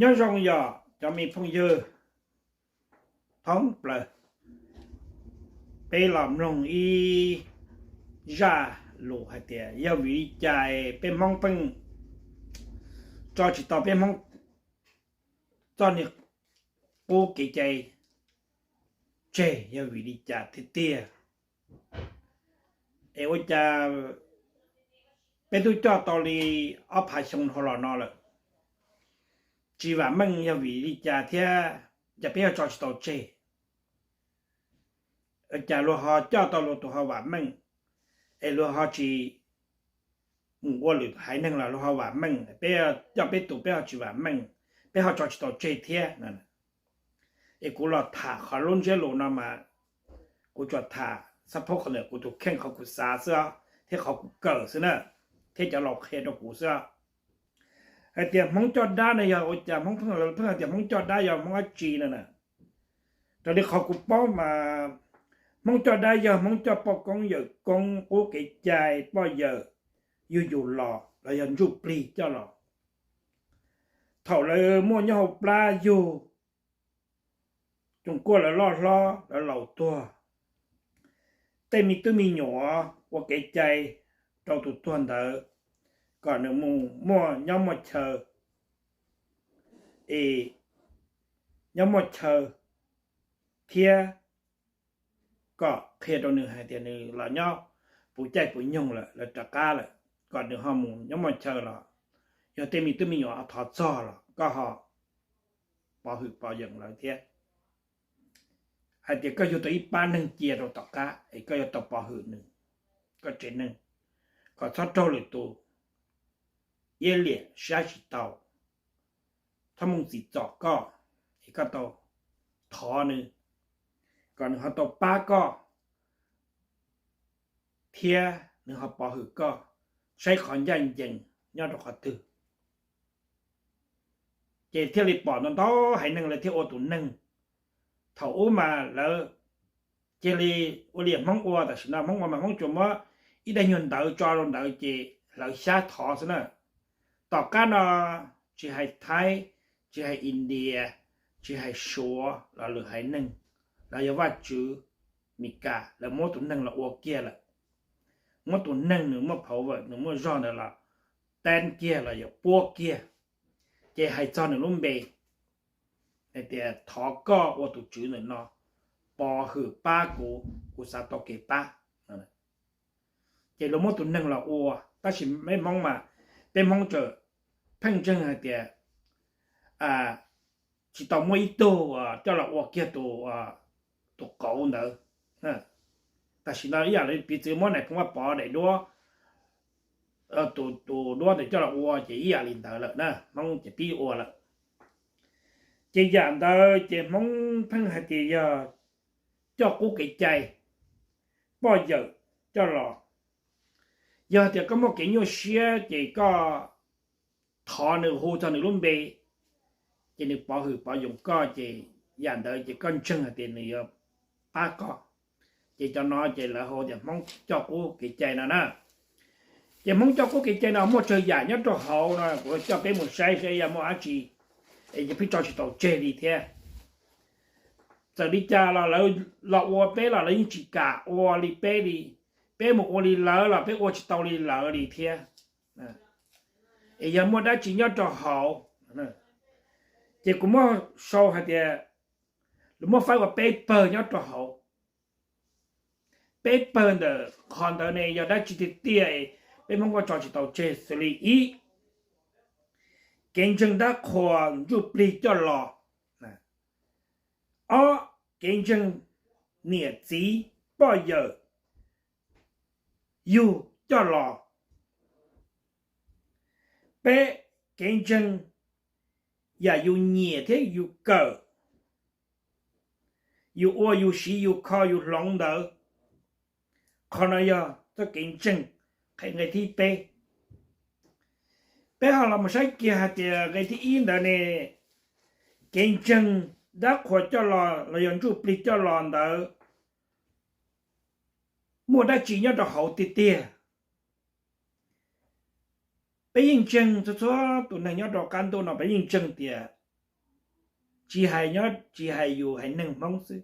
Nyob zoo yog cov me phooj ywg thoob plaws, peb los mloog ib zaj lus hais tias yog vim li cas peb Hmoob pheej tso tsis tau peb Hmoob txoj niag qub kev cai tseg, yog vim li cas tiag tiag. Es ua cas peb twb coj tau li ob phav xyoo dhau los no lawm, tsis vam meej yog vim li cas thiab, cas peb yuav tso tsis tau tseg? Cas luag ho coj tau luag tus ho vam meej, es luag ho tsis mus ua lwm haiv neeg los luag ho vam meej, peb coj peb tus peb ho tsis vam meej, peb ho tso tsis tau tseg thiab? Es kuv los tham qhov lub ntsiab lus no mas kuv tsuas tham xab phob qhov ntawm kuv tus kheej, qhov kuv xav xwb thiab qhov kuv kawm xwb na, thiab cov laus qhia rau kuv xwb. Hais tias Hmoob coj dab no yog ua cas Hmoob pheej, pheej hais tias Hmoob coj dab yog Hmoob dab tsi no na? Raws li qhov kuv paub mas Hmoob coj dab yog Hmoob coj poj koob yawm koob, qub kev cai, poj yawm yug yus los los yog ntsuj plig coj los. Thaum lawv muaj nyob hauv plab yug, coos kuaj lawv loj hlob lawv laus tuag, tej me tub me nyuam ua kev cai rau tus tuag ntawd kom nws mus muaj nyob muaj chaw, es nyob muaj chaw thiab kom qhia rau nws hais tias nws los nyob puv caij puv nyoog lawm, lawv rov qab lawm, kom nws ho mus nyob muaj chaw los yog tej me tub me nyuam thov txog los koj ho pov hwm pov yeem lawv thiab. Hais tias koj yug tau ib pab neeg cia rau tom qab es koj yuav tau pov hwm nws, koj tsev neeg, kom txhob raug lwm tus iab liam saib tsis taus, txhob mus txim txom koj, es koj tau thov nws kom nws ho tau pab koj thiab nws ho pov hwm koj, saib qhov ncaj ncees nyob rau qhov twg. Ces thiaj li pom ntau ntau haiv neeg lawv thiaj ua tus neeg. Thaum ub mas lawv cia li ua li Hmoob ua, tam sim no Hmoob ua mas Hmoob tsuas muab ib daim nyuag ntawv tso rau ntawd ces lawv xyab thov xwb na. Tom qab no tsis hais Thaib, tsis hais India, tsis hais Suav los lwm haiv neeg, los yog Vaj Tswv, Mes Kas, lawv muab tus neeg los ua kiag lawm. Muab tus neeg nws muaj power, nws muaj zog ntawd los teeb kiag los yog puab kiag, ces hais txog nws lub npe hais tias thov koj ua tus tswv ntawm no, pov hwm pab kuv, kuv xav tau kev pab. Ces luag muab tus neeg los ua, tab sis peb Hmoob mas, peb Hmoob tseem pheej ntseeg hais tias tsis tau muaj ib tug coj los ua kiag tus qauv ntawd. Tam sim no ib yam li piv txwv muab Nais Phoo Vaj Pov daim duab, tus duab ntawd coj los ua ces ib yam li ntawd lawm na, Hmoob ces pib ua lawm. Ces yam ntawd ces Hmoob pheej hais tias yog coj qub kev cai, poj yawm coj los. Yog tias koj muaj kev nyuaj siab ces koj thov nws, hu txog nws lub npe, ces nws pov hwm pov yoos koj, ces yam ntawd ces koj ntseeg hais tias nws yuav pab koj. Ces cov no ces lawv hu tias Hmoob coj qub kev cai no na. Ces Hmoob coj qub kev cai no muaj tsawg yam nyob rau hauv no, kuv coj peb mus saib saib yog muaj dab tsi es peb tso tsis tau tseg li thiab. Txawm li cas los lawv los ua peb los lawv yeej tsis kam ua li peb li. Peb mus ua li lawv los peb ua tsis tau li lawv li thiab. Es yog muaj dab tsi nyob rau hauv, ces kuv muab sau hais tias lawv muab faib ua peb pawg nyob rau hauv. Peb pawg ntawm qhov ntawd ne yog dab tsi tiag tiag, peb Hmoob kuj tso tsis tau tseg. Xws li ib, kev ntseeg dab qhuas ntsuj plig coj los. Ob, kev ntseeg niam txiv poj yawm yug coj los. Peb, kev ntseeg yam yus nyiam thiab yus kawm, yus ua yus siv yus kho yus hloov ntawd. Qhov no yog txoj kev ntseeg, qhia nqe thib peb. Peb ho los mus saib kiag hais tias nqe thib ib ntawd ne, kev ntseeg dab qhuas coj los los yog ntsuj plig coj los ntawd muaj dab tsi nyob rau hauv tiag tiag? Peb yeej ntseeg, txhua txhua tus neeg nyob rau qab ntuj no peb yeej ntseeg tias Tsis hais nyob, tsis hais yus haiv neeg Hmoob xwb,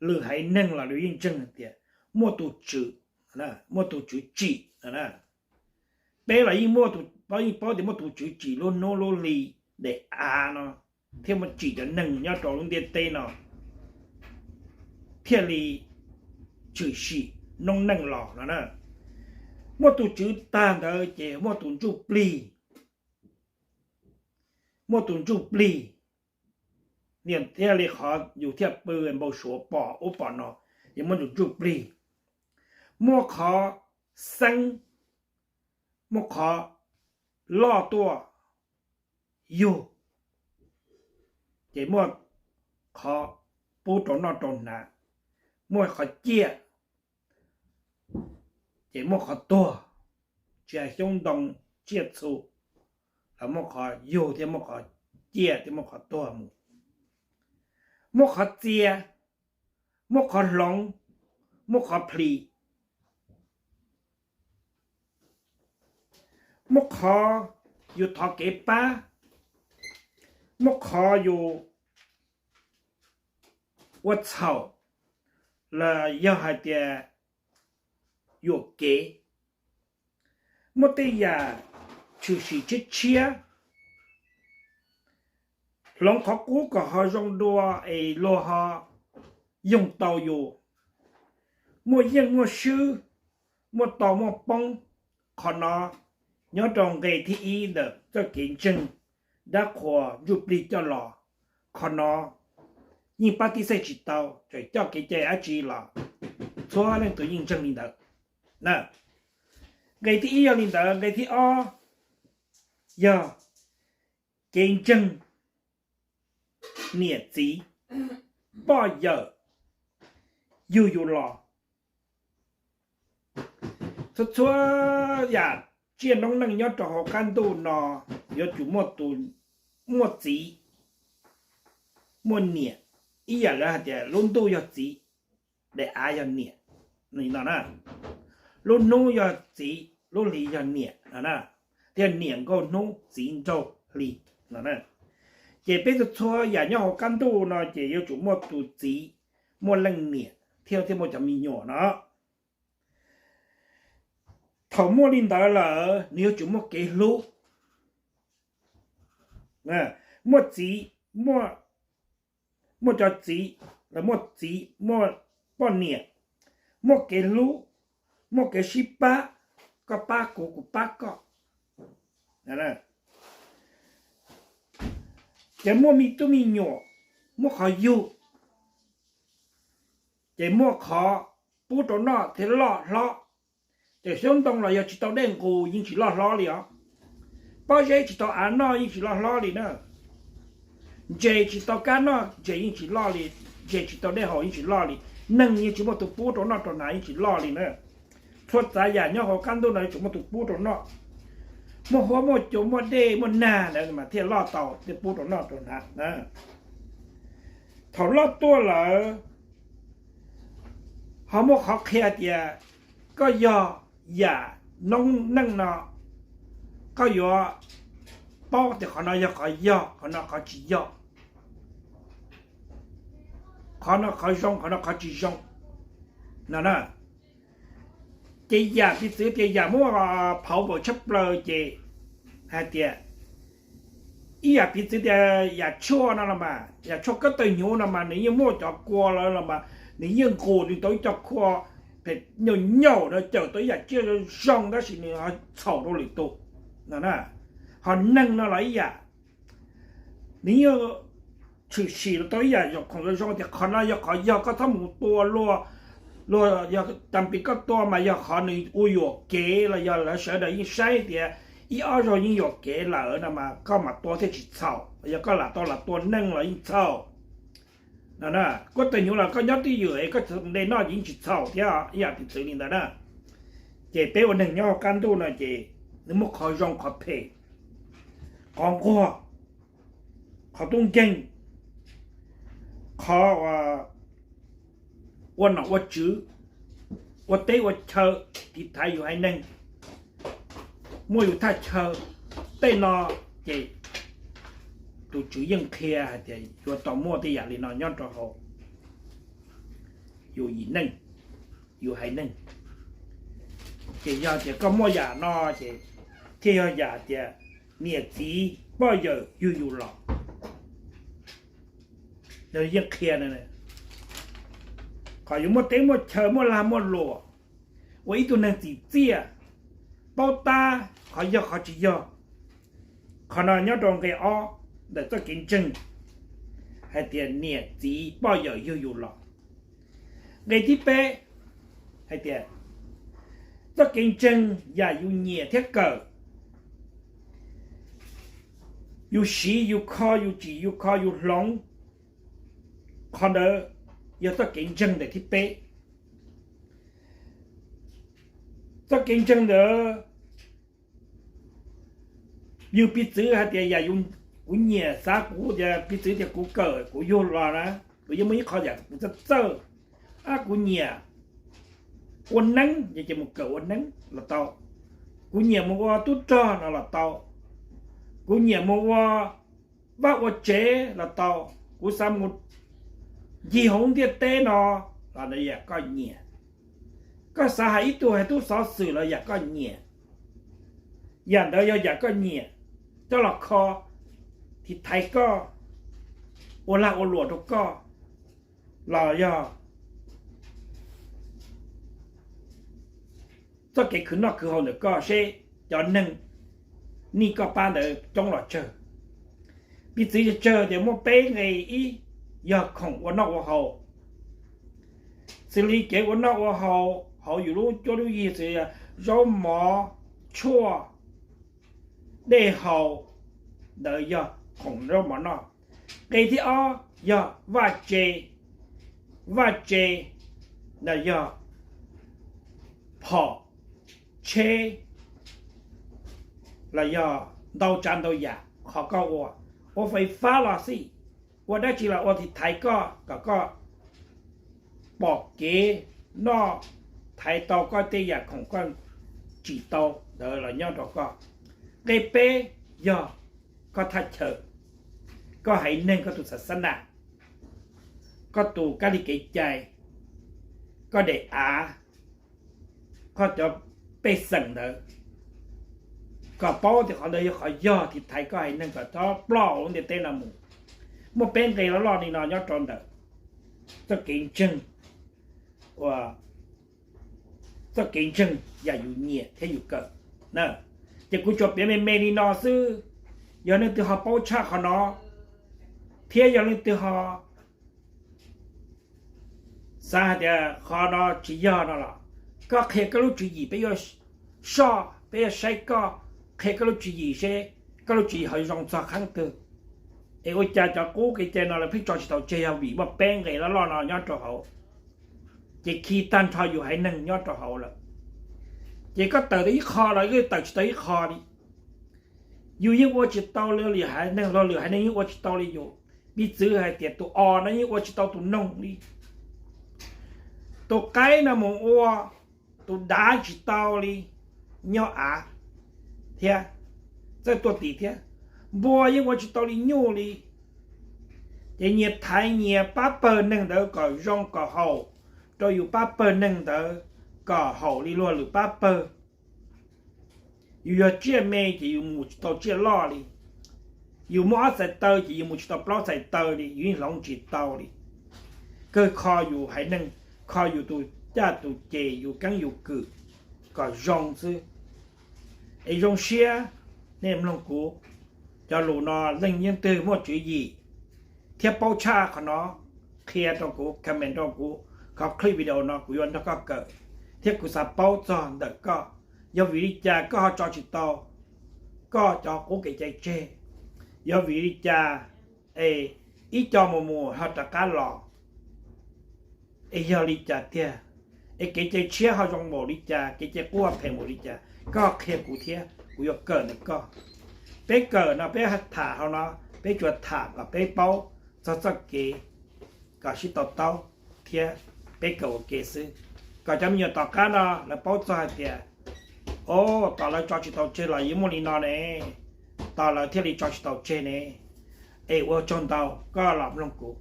lwm haiv neeg los lawv yeej ntseeg hais tias muaj tus tswv, muaj tus tswv tsim no. Peb los yeej muaj, peb yeej paub tias muaj tus tswv tsim lub hnub lub hli daim av no, thiaj muaj tsim cov neeg nyob rau lub ntiaj teb no thiaj li tshwm sim noob neej los no na. Muaj tus tswv tag ntawd ces muaj tus ntsuj plig, muaj tus ntsuj plig, thiaj li qhov yus thiaj pw npau suav pom ub pom no, ces muaj tus ntsuj plig. Muaj qhov xeeb, muaj qhov loj tuaj yug, ces muaj qhov pub rau noj rau hnav. Muaj qhov ciaj, ces muaj qhov tuag. Tsis hais xyoob ntoo tsiaj txhu los muaj qhov yug thiab muaj qhov ciaj thiab muaj qhov tuag mus. Muaj qhov txia, muaj qhov hloov, muaj qhov plis, muaj qhov yus thov kev pab, muaj qhov yus ua txhaum los yog hais tias yuam kev. Muaj tej yam tshwm sim tshiab tshiab, hloov qhov qub kom ho zoo dua es luag ho yoog tau yus. Muaj yeej muaj swb, muaj tau muaj poob. Qhov no nyob rau nqe thib ib ntawm txoj kev ntseeg dab qhuas ntsuj plig coj los. Qhov no yeej pab tib xeej tsis tau, txawm coj kev cai dab tsi los txhua leej twg yeej ntseeg li ntawd. Nqe thib ib yog li ntawd, nqe thib ob yog kev ntseeg niam txiv poj yawm yug yus los. Txhua txhua yam tsiaj noob neej nyob rau hauv qab ntuj no yuav tsum muaj txiv muaj niam. Ib yam lawv hais tias lub ntuj yog txiv, daim av yog niam no na. Lub hnub yog txiv, lub hli yog niam no na, thiaj niam nkaug hnub txiv nkaug hli no na. Ces peb txhua txhua yam nyob hauv qab ntuj no ces yuav tsum muaj tus txiv, muaj leej niam thiab thiaj muaj cov me nyuam no. Thaum muaj li ntawd lawm nws yuav tsum muaj kev hlub. Muaj txiv, muaj cov txiv, muaj txiv muaj poj niam, muaj kev hlub, muaj kev sib pab, koj pab kuv kuv pab koj. Ces muaj me tub me nyuam, muaj qhov yug, ces muaj qhov pub rau noj thiab loj hlob. Ces xyoob ntoo los yog tsis tau dej nqus yeej tsis loj hlob li os. Pob zeb tsis tau av noj yeej tsis loj hlob li na. Ntses tsis tau kab noj ntses yeej tsis loj li, ntses tsis tau dej haus yeej tsis loj li. Neeg yeej tsis muaj tus pub rau noj rau hnav yeej tsis loj li na. Txhua txav yam nyob hauv qab ntuj no yuav tsum muaj tus pub rau noj. Muaj huab muaj cua muaj dej muaj nag ntawd mas thiaj loj tau thiaj pub rau noj rau hnav. Thaum loj tuaj lawm ho muaj qhov qhia tias koj yog yam noob neej no, koj yuav paub tias qhov no yog qhov yog, qhov no qhov tsis yog, qhov no qhov zoo, qhov no qhov tsis zoo no na. Ces yam piv txwv tias yam muaj phau npaum tshaj plaws ces hais tias, ib yam piv txwv tias yam tshuaj no los mas, yam tshuaj kab tawg hnyuv no mas nws yeej muaj cov kua los los mas nws yeej nqus nws tau ib co kua phem nyuj nyuj no cawm tau ib yam tsiaj zoo zoo tab sis nws ho txhaum rau lwm tus no na. Ho neeg no los ib yam, nws yeej tshwm sim tau ib yam khoom zoo zoo tias qhov no yog qhov yog, koj txhob mus tua luag, luag yog tam pis koj tua mas yog qhov nws ua yuam kev los yog lawv sawv daws yeej saib tias ib ob zaug yeej yuam kev lawm no mas koj mam tua thiaj tsis txhaum, yog koj lam tau lam tua neeg los yeej txhaum no. Kab tawg hnyuv los koj nyob twj ywm es koj nte noj ces yeej tsis txhaum thiab, ib yam piv txwv li ntawd na. Ces peb ua neeg nyob hauv qab ntuj no ces nws muaj qhov zoo qhov phem, qhov nquag, qhov tub nkeeg, qhov ua nom ua tswv, ua teb ua chaw, tiv thaiv yus haiv neeg, muaj yus thaj chaw, tej no ces tus Tswv yeej qhia hais tias yuav tau muaj tej yam li no nyob rau hauv yus yim neej, yus haiv neeg. Ces yog tias koj muaj yam no ces thiaj yog yam tias niam txiv poj yawm yug yus los. Yeej qhia qhov yuav muaj teb muaj chaw, muaj lag muaj luam, ua ib tug neeg txim txiaj, paub tab qhov yog qhov tsis yog. Qhov no nyob rau nqe ob ntawm txoj kev ntseeg hais tias niam txiv poj yawm yug yus los. Nqe thib peb hais tias txoj kev ntseeg yam yus nyiam thiab kawm, yus siv yus kho, yus tsim yus kho yus hloov, qhov ntawd yog txoj kev ntseeg ntawm thib peb. Txoj kev ntseeg ntawd yus piv txwv hais tias yam kuv nyiam, xav kuv tias piv txwv tias kuv kawm kuv yug los na, kuv yeej muaj ib qho yam kuv txawj txawj, kuv nyiam ua neeb ces mus kawm ua neeb los tau, kuv nyiam mus ua tub rog no los tau, kuv nyiam mus ua vaj ua tsev los tau, kuv xav mus ncig hauv ntiaj teb no los yam koj nyiam. Koj xav hais ib tug hais tub xov xwm los yam koj nyiam. Yam ntawd yog yam koj nyiam coj los kho, tiv thaiv koj, ua lag ua luam rau koj, los yog txoj kev khwv noj khwv haus ntawm koj seb cov neeg nij koj pab ntawd coob los tsawg. Piv txwv tsawg tias muaj peb nqe, ib yog khoom ua noj ua haus, xws li kev ua noj ua haus hauv yus lub cuab lub yig xws li zaub mov, tshuaj, dej haus, ntawd yog khoom zaub mov noj. Nqe thib ob yog vaj tse, vaj tse ntawd yog phom, tsheb, los yog ntau tsav ntau yam qhov koj ua, ua fais fab los xij, ua dab tsi los ua tiv thaiv koj kom koj pom kev noj, thaiv tau koj tej yam khoom koj tsim tau ntawd los nyob rau koj. Nqe peb yog koj thaj chaw, koj haiv neeg, koj tus xav xab nam, koj tus kab li kev cai, koj daim av, koj cov pej xeem ntawd, kom paub tias qhov ntawd yog qhov yog tiv thaiv koj haiv neeg kom txhob ploj lub ntiaj teb no mus. Muaj peb nqe loj loj li no nyob rau ntawm txoj kev ntseeg, ua txoj kev ntseeg yam yus nyiam thiab yus kawm. Ces kuv tsuas piav me me li no xwb. Yog leej twg ho paub tshaj qhov no, thiab yog leej twg ho xav hais tias qhov no tsis yog no los, koj qhia koj lub tswv yim peb yuav soj, peb yuav saib koj qhia koj lub tswv yim seb koj lub tswv yim ho zoo txog qeeb twg. Es ua cas cov qub kev cai no lawv pheej tso tsis tau tseg? Yog vim muaj peb nqe loj loj no nyob rau hauv, ces khi tag nrho yus haiv neeg nyob rau hauv lawm. Ces koj tawm tau ib qho los koj tawm tsis tau ib qho li. Yus yeej ua tsis tau li lwm haiv neeg, los lwm haiv neeg yeej ua tsis tau li yus. Piv txwv hais tias tus os no yeej ua tsis tau tus noog li. Tus qaib no mus ua tus dav tsis tau li nyob av thiab, txawj tuaj tim thiab. Npua yeej ua tsis tau li nyuj li. Ces nyias thaiv nyias pab pawg neeg ntawd kom zoo kom haum rau yus pab pawg neeg ntawd kom haum li luag lwm pab pawg. Yus yog tsiaj me ces yus mus tsis tau tsiaj loj li. Yus muaj ob txhais taw ces yus mus tsis tau plaub txhais taw li, yus yeej hloov tsis tau li. Kawg kho yus haiv neeg, kho yus tus caj tus ces, yus keeb yus kwm kom zoo xwb. Es zoo siab nej mloog kuv cov lus no, leej twg muaj tswv yim thiab paub tshaj qhov no, qhia rau kuv, comment rau kuv qhov clip video no, kuv yuav nrog koj kawm thiab kuv xav paub txog ntawm koj. Yog vim li cas koj ho tso tsis tau koj cov qub kev cai tseg? Yog vim li cas es ib co mus mus ho rov qab los? Es yog li cas tiag? Es kev cai tshiab ho zoo npaum li cas, kev cai qub ho phem npaum li cas? Koj qhia kuv thiab kuv yuav kawm ntawm koj. Peb kawm no peb tham hauv no, peb tsuas tham kom peb paub txog txoj kev kom sib to taub thiab peb kawm ua ke xwb, kom cov me nyuam tom qab no lawv paub txog hais tias, o, tos lawv tso tsis tau tseg los yeej muaj li no ne, tos lawv thiaj li tso tsis tau tseg ne. Es ua tsaug ntau koj los mloog kuv.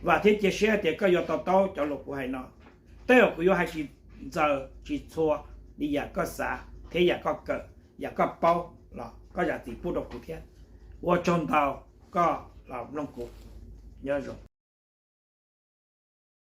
Vam thiab cia siab tias koj yuav to taub cov lus kuv hais no. Tej zaum kuv yuav hais tsis ntxaws tsis txhua li yam koj xav thiab yam koj kawm, yam koj paub los koj zam txim pub rau kuv thiab. Ua tsaug ntau koj los mloog kuv. Nyob zoo.